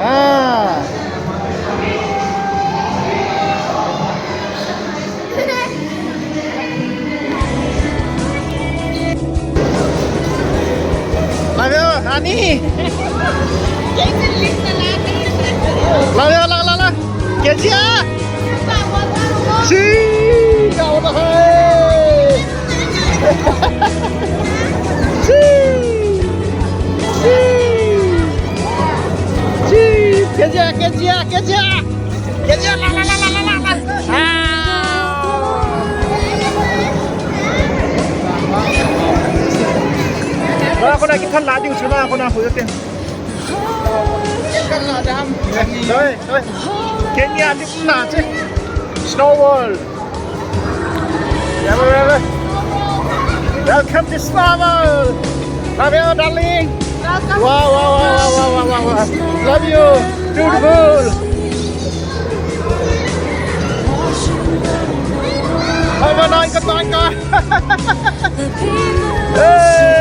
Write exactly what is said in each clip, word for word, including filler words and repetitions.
Ah. Love you, honey. Love you, love, love, love. Kezia. Si. Kau dah hai. Si. Si. Si. Kezia, Kezia, Kezia. Kezia, la, la, la. Ah. Kona, kona, kithan la ding, suna, kona, hu, te. Kenya lim na che. Snow World. Yeah, yeah, yeah. Welcome to Snow World. Love you, darling. Welcome. Wow, wow, wow. Love you. Beautiful. Have a nice time. Hey!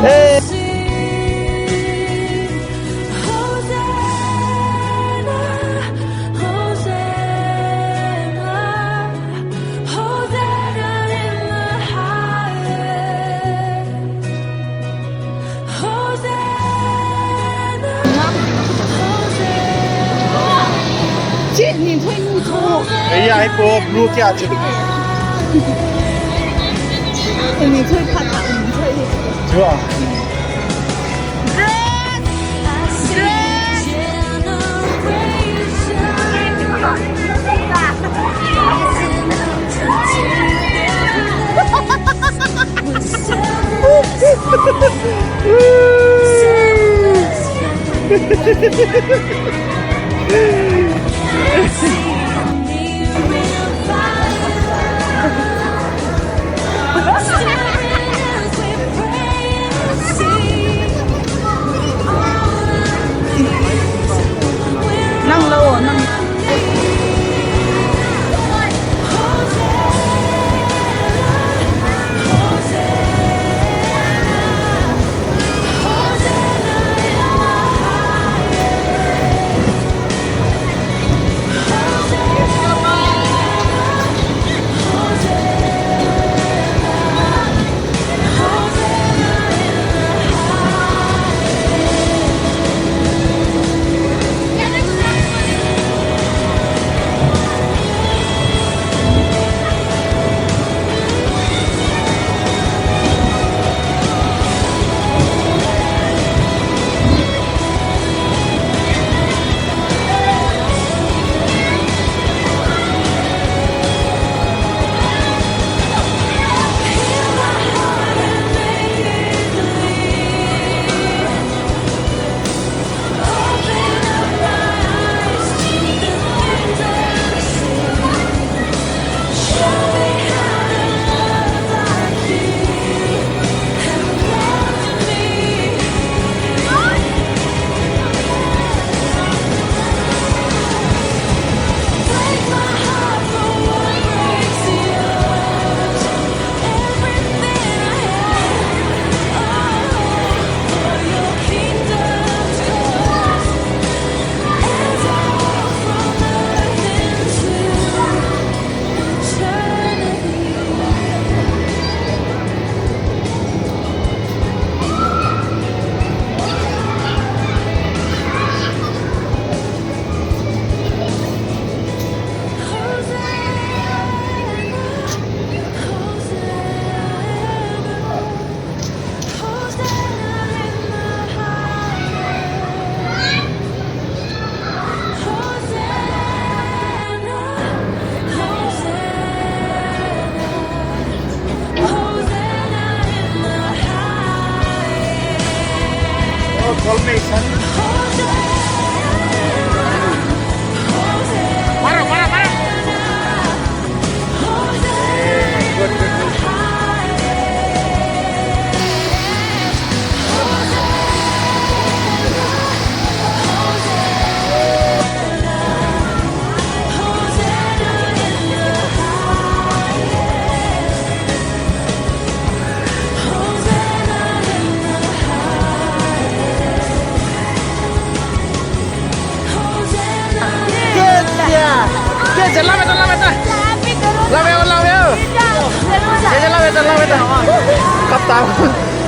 Hey! Hosanna, Hosanna. Che, ni thoi nu tho. Ei, ai po blue kya che. Ni thoi pha ta, ni thoi. Chua. Grace! Grace! Nang lo, nang.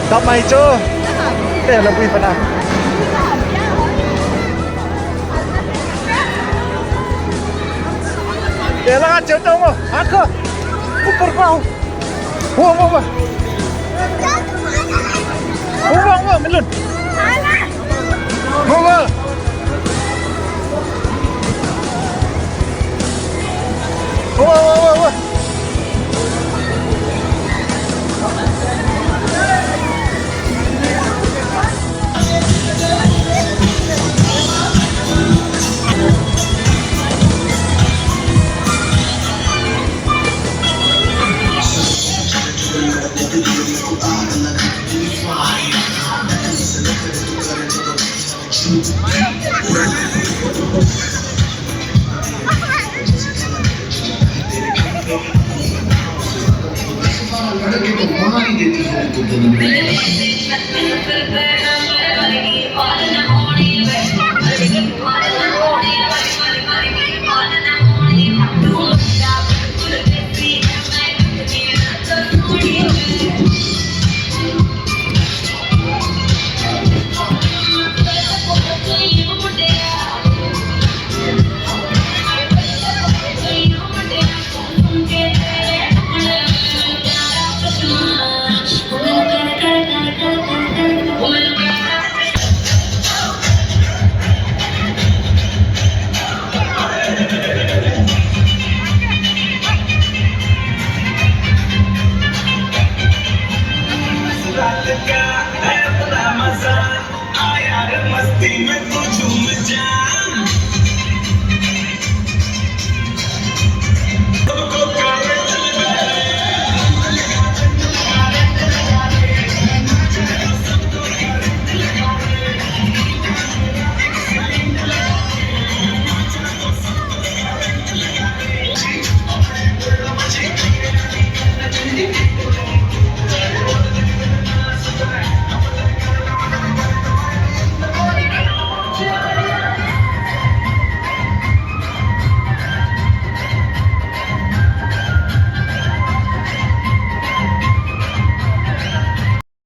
Kap mai chu. Te la pui pana. Te la cheu tong mo. Ako. Upar pa. Wo, wo, wo. Wo, wo, wo, Milun. Wo, wo. Wo, wo, wo, wo.